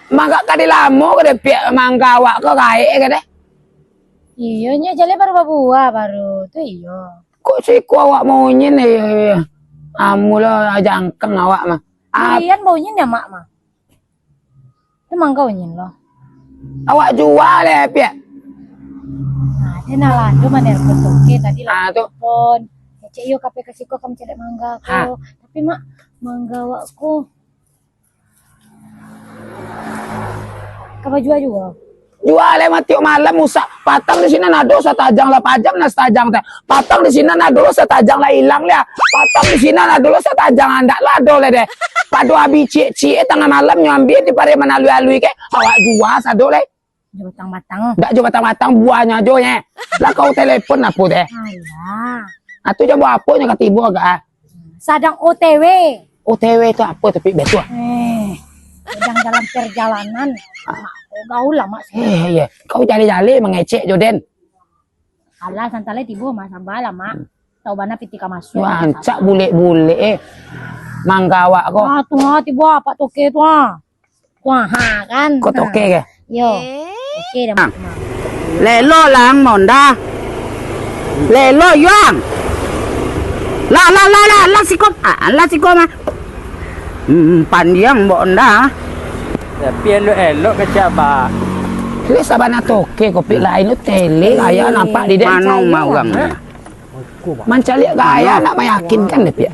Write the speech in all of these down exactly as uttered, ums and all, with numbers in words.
Mangga ka dilamo ka deh, Piak, mangga awak ko gaek ka deh. Iyo, nyo jaleh baru babuah baru tu, iyo. Kok siko awak maunyin, eh, amulah jangkang awak mah. Ah. Bulian baunyin ya, Mak, mah. Tu mangga unyin lo. Awak jua leh, Piak. Nah, dia nak lado mana airport toke tadi lah. Ah, tu. Telepon. Cek yo kape ka siko ka mancaliak mangga ko. Ah. Tapi, Mak, mangga awak ko ka bajua juo. Jua leh matiok malam, usak. Patang di sinan ado satajang lah pajang, nah satajang teh. Patang di sinan ado lo satajang lah ilang lah. Patang di sinan ado lo satajang andak lah ado leh deh. Pado abih ciek-ciek tangah malam nyo ambiak di pare manalui-alui ke, awak jua sado leh. Jo batang-batang. Dak jo batang-batang, buahnyo jo nye. Lah kau telepon apo teh? Alah. Atu jam barapo nyo ka tibo agak ah? Sadang O T W. O T W tu apo tapi betul ah? Eh, sedang dalam perjalanan. Ah. Mak, kau gaul lah, Mak. Eh, iya. Kau jale-jale mangecek jo den. Alah, santai tibo, Mak, sabar lah, Mak. Hmm. Tahu bana piti ka masuk. Wah, ancak bulek-bulek, eh. Mangga awak ko. Ah, tu ah, tibo apak toke tu ah. Wah, ha, kan? Ko toke ke? Yo. Eh? Oke dah, Mak. Lelo lang monda. Lelo yuang. Lah, lah, lah, lah, lah siko. Ah, lah siko mah. Hmm, pandiang mbok nda. Tapi elok-elok kecek, Abah. Leh sabana toke kopi lain tu tele gaya nampak di den. Mano mah urang ni? Mancaliak gaya nak meyakinkan deh, Piak.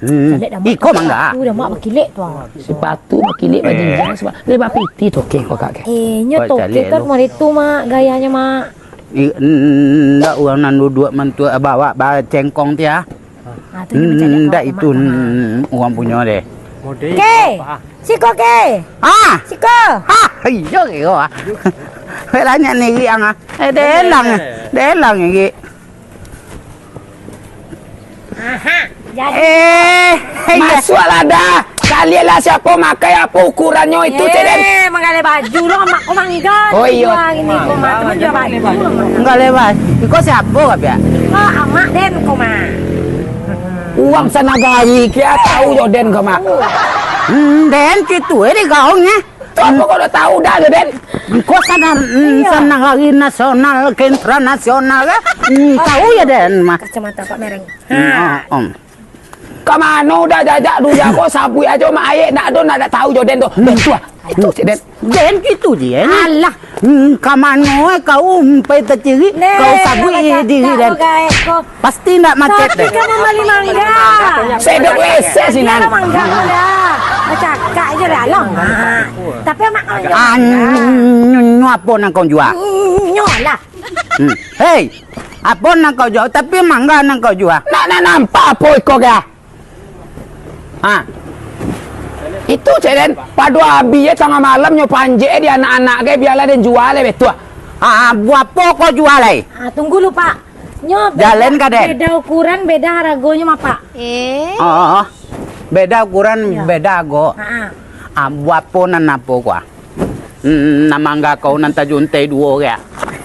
Hmm. Iko mangga. Sepatu dah, Mak, bakilek tu ah. Sepatu bakilek, bajinjang, sepatu. Leh bapiti toke ko, Kak, ke? Eh, nyo toke kan model tu, Mak, gayanyo, Mak. Ndak urang nan duduak mantua bawak bacengkong ti ah. Ah, tu ndak itu urang punyo deh. Ke! Siko ke! Ah! Siko! Ah! Iyo, iyo ah. Banyak niri ang ah. Eh, delang. Delang niri. Aha, jadi. Eh, masuaklah dah. Kalian lah siapa makai apa ukurannyo itu, Cek Den? Eh, manggaleh baju lo, Mak ko mangga. Oh, iyo. Wah, ini ko, Mak, teman jual baju lo, Mak. Manggaleh baju. Iko siapa, Kak, Piak? Ko Amak Den ko, Mak. Urang sanagari, kia tahu jo Den ko, Mak. Hmm, Den, kitu eh, di gaung eh. Tu apo kau dah tahu dah, Den? Engkau sana, mm, iyo, sana hari nasional ke internasional, ya? Mm, tahu ya, Den, mah. Kacamata Pak Mereng. Hmm, ha. Oh, om. Ka mano udah jajak dunia ko, sabuik ajo mak ayek, nak do, nak, nak tahu jo Den tu. Hmm. Betul. Itu si Den. Den gitu je, eh. Alah. Hmm, ka mano, eh, kau umpai taciri, kau sabuik diri, Den. Pasti ndak macet deh. Tapi kan mambali mangga. Sedok W C sinan. Mangga, mangga. Bacakak je lah, Long. Tapi amak kau jual. Ah, nyo, nyo apo nan kau jua? Nyo lah. Hmm. Hei, apo nan kau jua? Tapi mangga nan kau jua. Nak, nak nampak apo iko kah? Ha. Itu cek den, pado abih je tangah malam nyo panjek di anak-anak ke, bialah den jua lah betul. Ha, buapo kau jua lai? Ha, tunggu lu, Pak. Nyo beda, jaleh ka den? Beda ukuran, beda haragonyo mah, Pak. Eh? Oh, beda ukuran, iyo, beda hargo. Ha. Ha, buapo nan apo kau? Hmm, nan mangga kau nan tajuntai duo ko.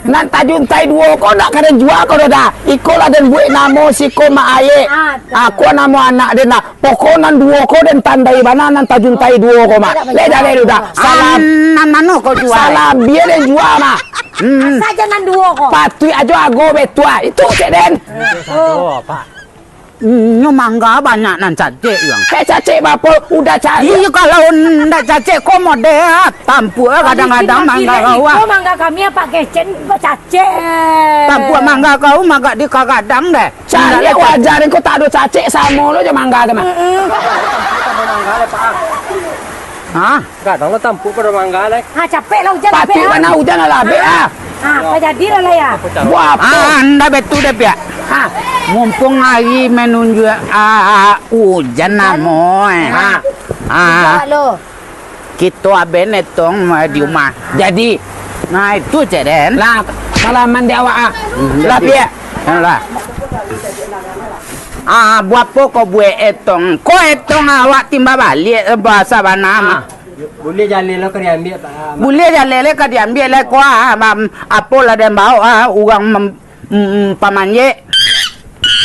Nan tajuntai duo ko ndak ka den jua ko doh dah. Iko lah den buek namo siko mak ayek. Ah, tu. Aku namo anak den dah. Pokok nan duo ko den tandai bana nan tajuntai duo ko mah. Leh jaleh lu dah. Salah. Ah, nan mano kau jua? Salah bia den jua mah. Hmm. Asa jan nan duo ko. Patuik ajo hargo betua. Itu cek den. Oh. Nyo mangga banyak nan cacek, Bang. Cacek bapo? Udah cacek. Iyo, kalau ndak cacek, ko model tampuak kadang-kadang mangga kau. Ko mangga kami apak kecek bacacek. Tampuak mangga kau, mangga di kagadang deh. Cari wajar ko tak ado cacek, samo lo jo mangga tu mah. Heeh. Hah? Gadang lah tampuak pado mangga lai. Ha, capek lah ujan. Patuik bana ujan lah labek ah. Ha, apa jadi lah, lah ya? Buah apa? Ah, ndak betul deh, Piak. Ha. Mumpung hari manunjuak, ah, ujan namo, eh. Ha. Ha. Lo. Kito abeh netong, eh, di rumah. Jadi. Nah, itu cek den. Lah, salaman di awak ah. Hmm, lah, jadi. Piak. Lah. Ah, buapo kau buek etong? Ko etong awak timbal baliak, eh, bahasa bana mah. Buliah jaleh lo ka diambiak, Pak. Buliah jaleh lo ka diambiak lah, ko, ah, am, apo lah den bao, ah, urang mem-, mm, pamanjek.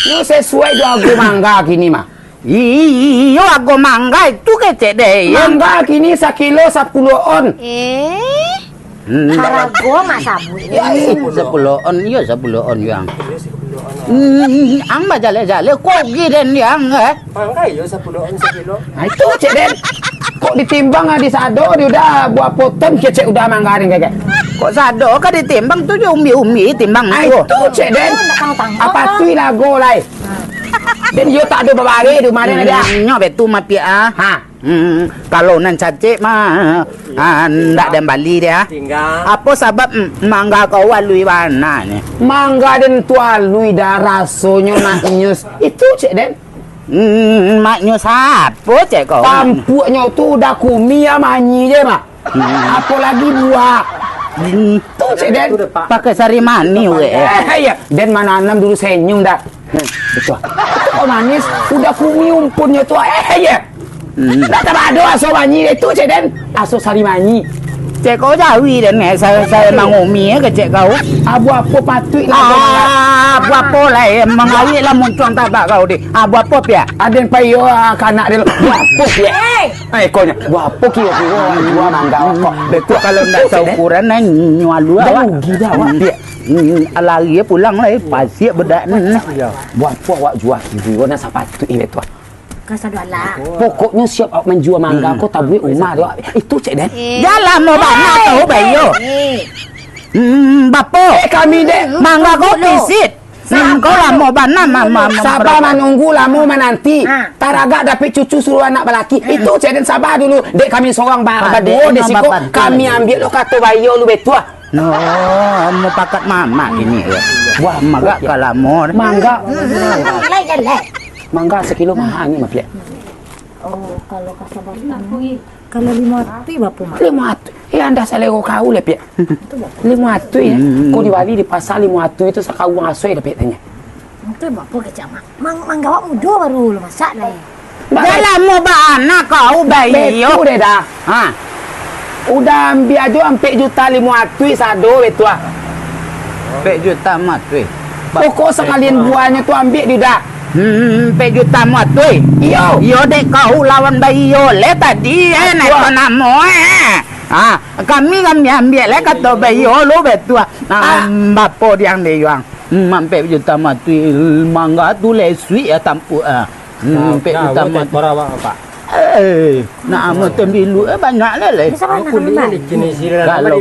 Nyo sasuai jo hargo mangga kini mah. Iyo, ago mangga itu kecek deh, yo. Mangga kini sakilo sapuluah on. Eh, Hmm. Harago mah sabuik. Yo, eh, sapuluah on, iyo, sapuluah on, Yang. Hmm, ang bajaleh-jaleh, kok rugi den, Yang, eh? Mangga iyo sapuluah on sakilo. Nah, itu cek den. Kok ditimbang ah, di sado, di udah buah potong, kecek udah mangga den, kecek. Kok sado ka ditimbang tu, jo umbi-umbi timbang tu. Ah, itu cek den. Apa tu lago lai? Den iyo tak ado babari di rumah den aja. Hmm, nyo betu mah piak ah. Ha. Hmm, kalau nan cacek mah, ah, ndak den bali deh, ah. Tingga. Apo sabab, mm, mangga kau alui bana ni? Mangga den tu alui dah rasonyo maknyus. Itu cek den. Hmm, maknyus apo cek kau? Tampuaknyo tu udah kumi ya manyi je, Mak. Hmm. Apo lagi buah. Hmm. Tu cek den. Pakai sari mani weh. Eh, iya. Den mananam dulu senyum dah. Hmm, betul. Itu kok manis, udah kumi umpunnyo tu, eh, iya. Hmm. Dah tabado aso manyi itu, cek den. Aso sari manyi. Cek kau jawi den, eh, saya, saya mangumi, eh, kecek kau. Abu apo patuik lah. Ah, abu apo lah, eh, mangawik lah muncuang tabak kau deh. Abu apo piak? Aden payo, ah, kanak dia. Abu apo piak? Eh! Eh, kau nya. Abu apo kiro-kiro jua mangga kau? Betul. Kalau ndak saukuran, eh, nyual dulu awak. Dah rugi dah awak, piak. Hmm, lari pulang lah, eh, pasiak bedak ni. Iyo. Buah apo awak jua kiro nan sapatuik ni, betul? Kasado alah. Pokoknyo siap awak manjua mangga ko tabuik umah tu. Itu cek den. Eh. Dah lamo bana kau, Bayo. Eh. Hmm, bapo? Eh, kami dek. Mangga ko pisit. Hmm, kau lamo bana, ma-, ma-, ma-, Sabar manunggu, lamo mananti. Ha. Taragak dapek cucu suruah anak balaki. Itu cek den sabar dulu. Dek kami sorang ba-, baduo di siko, kami ambiak lo kato Bayo lu betuah. No, mupakat mamak kini, yo. Wah, mangga ka lamo. Mangga. Mangga sakilo maha ni, Mak Piak. Oh, kalau kasabatan. Kalau limo atuih bapo, Mak? Limo atuih. Eh, anda salero kau lah, Piak. Limo atuih, eh. Hmm. Kau dibali di pasar limo atuih tu sakaruang aso dapek tanyo. Itu bapo kecek, Mak? Mang-, mangga awak mudo baru lo masak dah, eh. Dah lamo bana kau, Bayo. Betul deh dah. Ha. Udah ambiak ajo ampek juta limo atuih sado, betul ah. Ampek juta limo atuih. Pokok sakalian buahnyo tu ambiak di udah. Hmm, ampek juta limo atuih. Iyo. Iyo dek kau lawan Bayo le tadi, eh, nak namo, eh. Ha, kami ambiak-ambiak le kato Bayo lo, betul ah. Nah, bapo diang de yuang. Hmm, ampek juta limo atuih, mangga tu lesuik ya tampuak ah. Hmm, ampek juta limo atuih. Eh, nak amo tembilu, eh, banyak lah, leh. Kalau,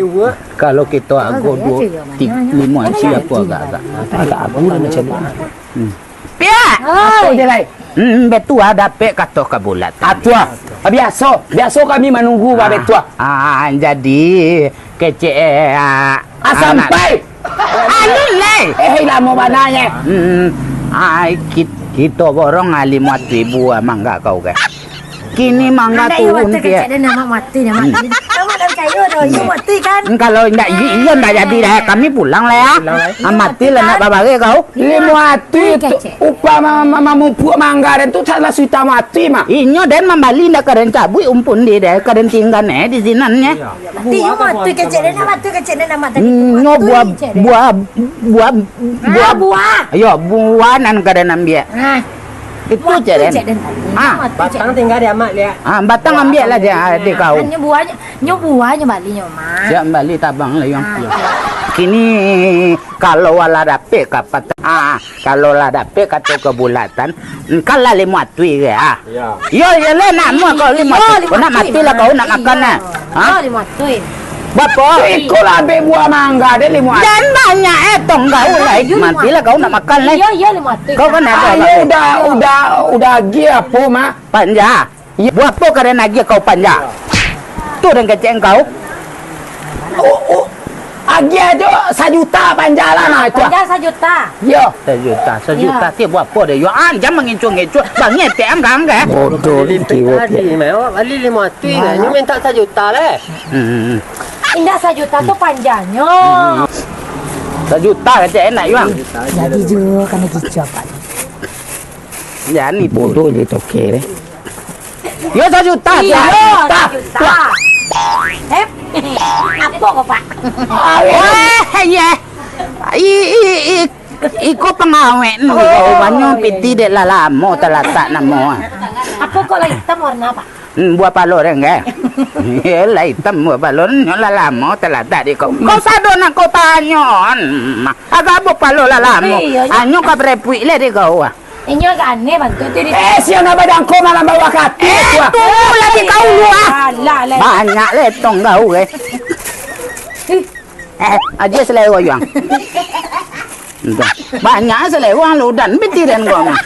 kalau kito ago duo, ti-, limo atuih apo agak-agak. Agak ago lah macam ni. Hmm. Piak! Apo je lai? Hmm, betuah dapek kato ka bulat. Atuah. Ah, biaso. Biaso kami manunggu, Bah, betuah. Ah, jadi, kecek, eh, ah, sampai. Alun lai. Eh, lamo bana, eh. Hmm, ai, kit-, kito borong ah limo atuih buah mangga kau, kan. Kini mangga turun, Piak. Kecek den, amak mati, amak. Amak dak kayo doh, iyo mati, kan. Hmm, kalau indak, iyo ndak jadi dah. Kami pulang lah, ya. Pulang lah. Ah, mati lah, nak babareh kau. Limo atuih tu, upah ma-, ma-, mamupuk mangga den tu, salah suita mati mah. Inyo den mambali ndak ka den cabuik umpun di deh, ka den tinggan eh di sinan eh. Iyo. Mati, iyo mati kecek den, mati kecek den, amak tadi. Hmm, nyo buah, buah, buah, buah. Iyo, buah nan ka den ambiak. Itu cek den. Ah. Batang tingga di amak liak. Ah, batang ambiak lah dek kau. Nyo buahnyo, nyo buahnyo bali nyo, Mak. Siap bali tabang lah, Yong. Ah, iyo. Kini kalau lah dapek ka patang, ah, kalau lah dapek kato ka bulatan, engkau lah limo atuih ke, ah? Iyo. Iyo, iyo lah, nak amuah kau limo atuih. Kau nak mati lah kau nak makan, ah? Ha? Limo atuih. Bapo? Iko lah abih buah mangga deh limo atuih. Jan banyak eh, tonggau lah. Mati lah kau nak makan lah. Iyo, iyo, limo atuih. Kau kan ado. Ayo, udah, udah, udah agiah apo, Mak? Panja. Buah apo ka den agiah kau panja? Tu den kecek engkau. Oh, oh. Agiah jo sajuta panja lah, nah, itu. Panja sajuta. Yo. Sajuta, sajuta ti buah apo deh? Yo, ah, jan mangincuah-ngincuah. Bangih tek anggang, eh. Bodoh ni, tadi, meh, awak bali limo atuih, nyo minta sajuta leh. Hmm. Indak sajuta tu panjanyo. Hmm. Sajuta kecek enak, Yuang. Jadi jo, kami kicau, Pak. Jadi bodoh je toke deh. Yo, sajuta. Iyo, sajuta. Eh, apo ko, Pak? Eh, iyo. I, i, i, Iko pangawek ni, oh, banyo, iyo, piti dek lah lamo talatak namo, ah. Apo kok lah itam warna, Pak? Hmm, buah palo den, kan? Iyo lah itam buah palo, nyo lah lamo talatak di kau. Kau sado nak kau tanyo, hmm, agak buah palo lah lamo. Iyo, iyo. Anyo ka berepuik lah di kau, ah. Inyo agak aneh bantuak tu di Eh, sio nak badangko malam bawah kati, Eh, tu, ah. Tunggu lah di kau lu, ah. Alah, alah. Banyak letong kau, eh. Eh, aja selero, Yuang. Entah. Banyak selewang lu dan piti den kau mah.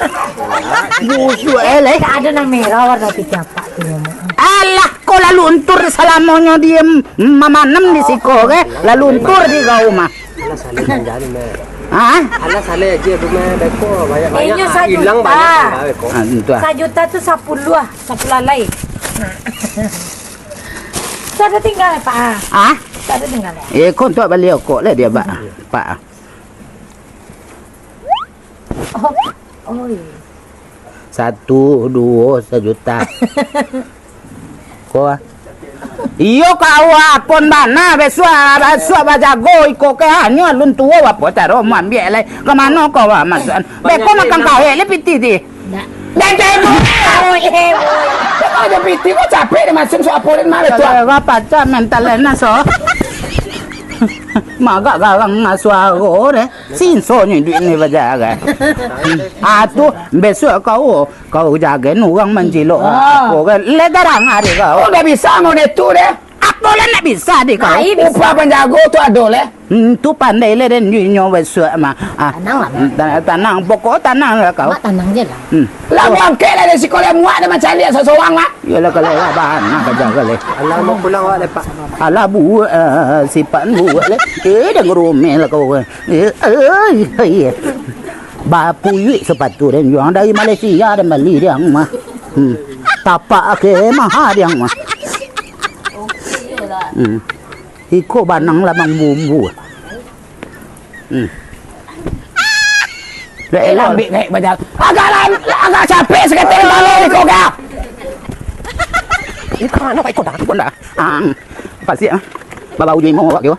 Busuk, eh, leh. Tak ada nang merah warna piti apak tu, Mak. Alah, kau lah luntur salamonyo dia mamanem di siko, ke? Lah luntur di kau mah. Alah, salah jangan, Mak. Hah? Alah, salah aja tu, Mak. Beko, banyak-banyak. Inyo sajuta. Hilang banyak, Mak, beko. Ah, entah. Sajuta tu sapuluah, ah. Sapuluah alai. Sudah tinggal, Pak, ah. Hah? Sudah tinggal, ya? Eh, kau tu bali okok lah dia, Pak. Pak. Oh, oh, iyo. Satu, duo, sajuta. Ko, ah. Iyo, kau apon bana, bisuak, bisuak bajago iko ke, hanyo alun tuo, apo caro maambiak lai? Ka mano kau, ah, masuakan? Beko makan kahek lai piti ti. Ndak. Ndak jadi. Oh, eh, oh. Kau aja piti, kau capek deh, masuk suap apo deh, mah, bisuak. Kalau apa, cak mental enak, so. Magak garang suaro deh. Sinsonyo duit ni bajalan. Ah, tu, bisuak kau, kau jagen urang mancilok. Ah. Apo kan? Lai tarang ari kau. Kau dah bisa model tu deh. Apo lah nak bisa di kau? Ai, bisa. Upah panjago tu ado leh. Hmm, tu pandai leh den, inyo bisuak mah. Ah. Tanang lah, Mak. Ta-, tanang, pokok tanang lah kau. Mak, tanang je lah. Hmm. Lah, bangkek lah dari siko, lah muak dah macam dia sorang lah. Iyolah, kalau lah bana ka jaga leh. Alah, mau pulang awak leh, Pak. Alah, buek, ah, sipak buek leh. Eh, dah ngerumeh lah kau. Eh, eh, eh. Bapuyuik sepatu den, yang dari Malaysia den bali den mah. Hmm. Tapak ke maha den mah. Hmm. Iko banang lah mambumbu. Hmm. Lah, eh, elah. Ambil naik baja. Agak lah, agak capek sakali malam ni kau, kau. Iko mano, Pak, iko dah, iko dah. Ah, pasiak, ah. Babau jo imo awak kau.